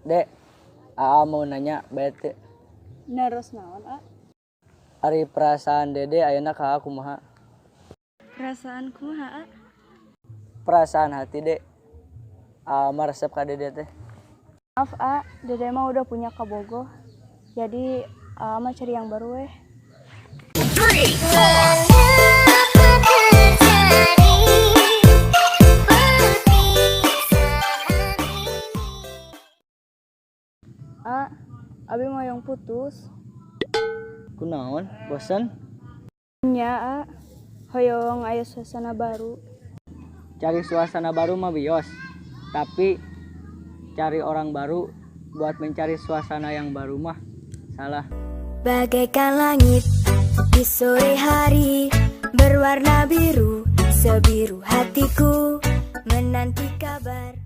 Dek, Aa mau nanya bete. Naros naon, A? Ari perasaan Dede ayeuna ka aku kumaha? Perasaan kumaha, A? Perasaan hati, Dek. Aa mah resep ka Dede teh. Maaf, A, Dede mah udah punya kabogoh. Jadi A mah cari yang baru weh. Mengapa terjadi perpisahan ini? A, abi mau yang putus. Kunaon? Bosen? Nya, A, hoyong aya suasana baru. Cari suasana baru mah bios. Tapi cari orang baru buat mencari suasana yang baru mah salah. Bagaikan langit di sore hari, berwarna biru, sebiru hatiku menanti kabar.